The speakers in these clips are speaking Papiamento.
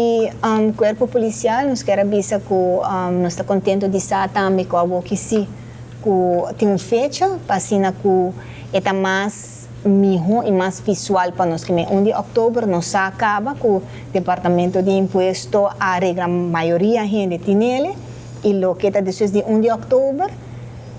E Cuerpo Policial nos kier a bisa cu nos ta contento di sa tambe cu awoki si cu tin un fecha pa asina cu e ta mas miho y mas visual pa nos. Kimen 1 di october nos sa caba cu Departamento di Impuesto a regla mayoria hende tinele y loke ta despues di 1 di october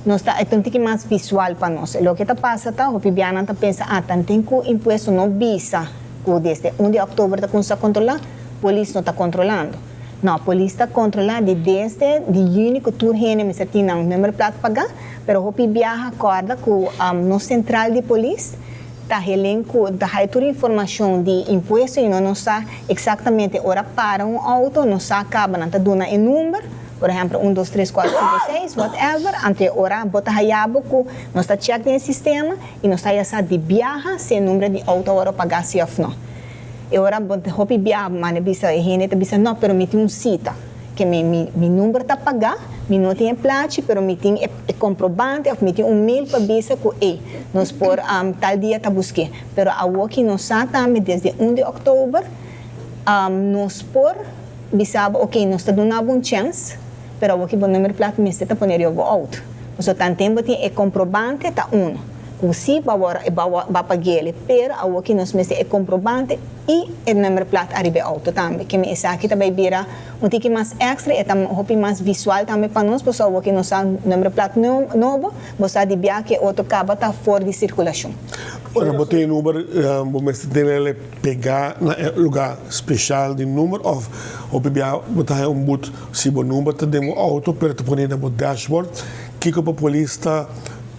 nos ta e ta un tiki mas visual pa nos. Loke ta pasa ta hopi bianan ta pensa, ah, tanten cu impuesto no bisa cu desde 1 di october ta cuminsa controla, polis no ta controlando. No, polis ta controla di desde di juni cu tur hende mester tin nan nummerplaat paga, pero hopi biaha corda cu nos central di polis ta helen cu ta haya tur informacion di impuesto y no nos sa exactamente ora para un auto, nos sa caba nan ta duna e number, por ehempel un, dos, tres, cuatro, cinco, seis, whatever, anto e ora bo ta haya bo cu nos ta check den e sistema y nos ta haya sa di biaha si e number di auto awor a paga si of no. E ora bo ta hopi biaha mane bisa e hende ta bisa no pero mi tin un cita ke mi mi mi number ta paga mi no tin e plachi pero mi tin e e comprobante of mi tin un mail pa bisa cu ey nos por tal dia ta buske pero awo ki nos sa tambe desde 1 di october nos por bisa bo ok nos ta duna bo un chens pero awo ki bo number plaat mester ta pone riba bo auto pasobra tanten bo tin e comprobante ta uno. Ku si bo a bo a pag'el, pero awor ki nos mester e komprobante i e nummerplaat ariba e outo tambe. Ke mi esaki ta bai bira un tiki mas èkstra i e ta hopi mas visual tambe pa nos, pasobra awor ki nos sa nummerplaat nobo, bo sa di bia ku e outo kaba ta for di sirkulashon. Ora bo tin e number, bo mester tene el pegá na e lugá speshal di number òf hopi bia bo ta haña un but si bo number ta den bo outo pero ta pone na bo dashboard. Kiko pa polis ta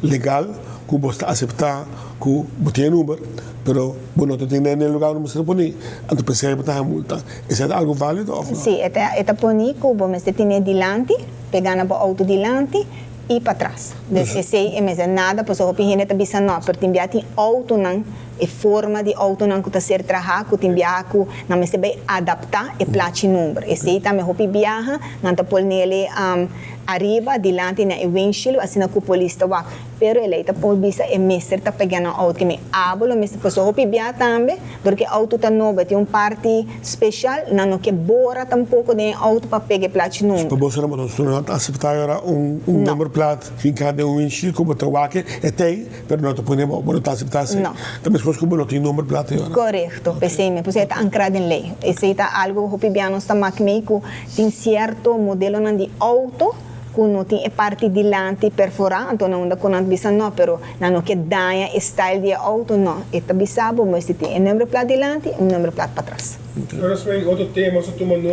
legal ku bo ta aseptá ku bo tin e number, pero bo no ta tin na e lugar unda bo mester poni, anto p'esei bo ta haña multa. Esei ta algu válido òf no? Sí, e ta e ta poni ku bo mester tene dilanti, pegá na bo outo dilanti i patras. Dus esei e mester nada, pasobra hopi hende ta bisa no, pero tin bia tin outonan, e forma di outonan ku ta ser trahá ku tin biaha ku nan mester bai adaptá e plachi number. Esei tambe hopi biaha nan ta ponele Ariba, dilanti na e windshield, asina ku polis ta wak. Pero e lei ta por bisa e mester ta pega nan outo. Mi abo lo mester paso hopi bia tambe, dor ku e outo ta nobo, e tin un parti speshal, nan no ke bora tampoko den e outo pa pega e plachi number. Pa boso nan boso no ta aseptá yora un nummerplaat hinká den un windshield ku bo ta wak e ta ei, pero no ta pone bo, bo no ta aseptá esei. No. Ta meskos ku bo no tin nummerplaat yora. Korekto, p'esei mi, p'esei e ta ankrá den lei. Esei ta algu ku hopi bia nos ta mak mei ku Tin sierto modelonan di outo ku no tin e parti dilanti perforá, anto nan unda ku nan ta bisa no, pero nan no ke daña e style di e outo, no. E ta bisa bo mester tin e numberplaat dilanti i un numberplaat patras. Ora swen otro tema, nos ta tuma nota.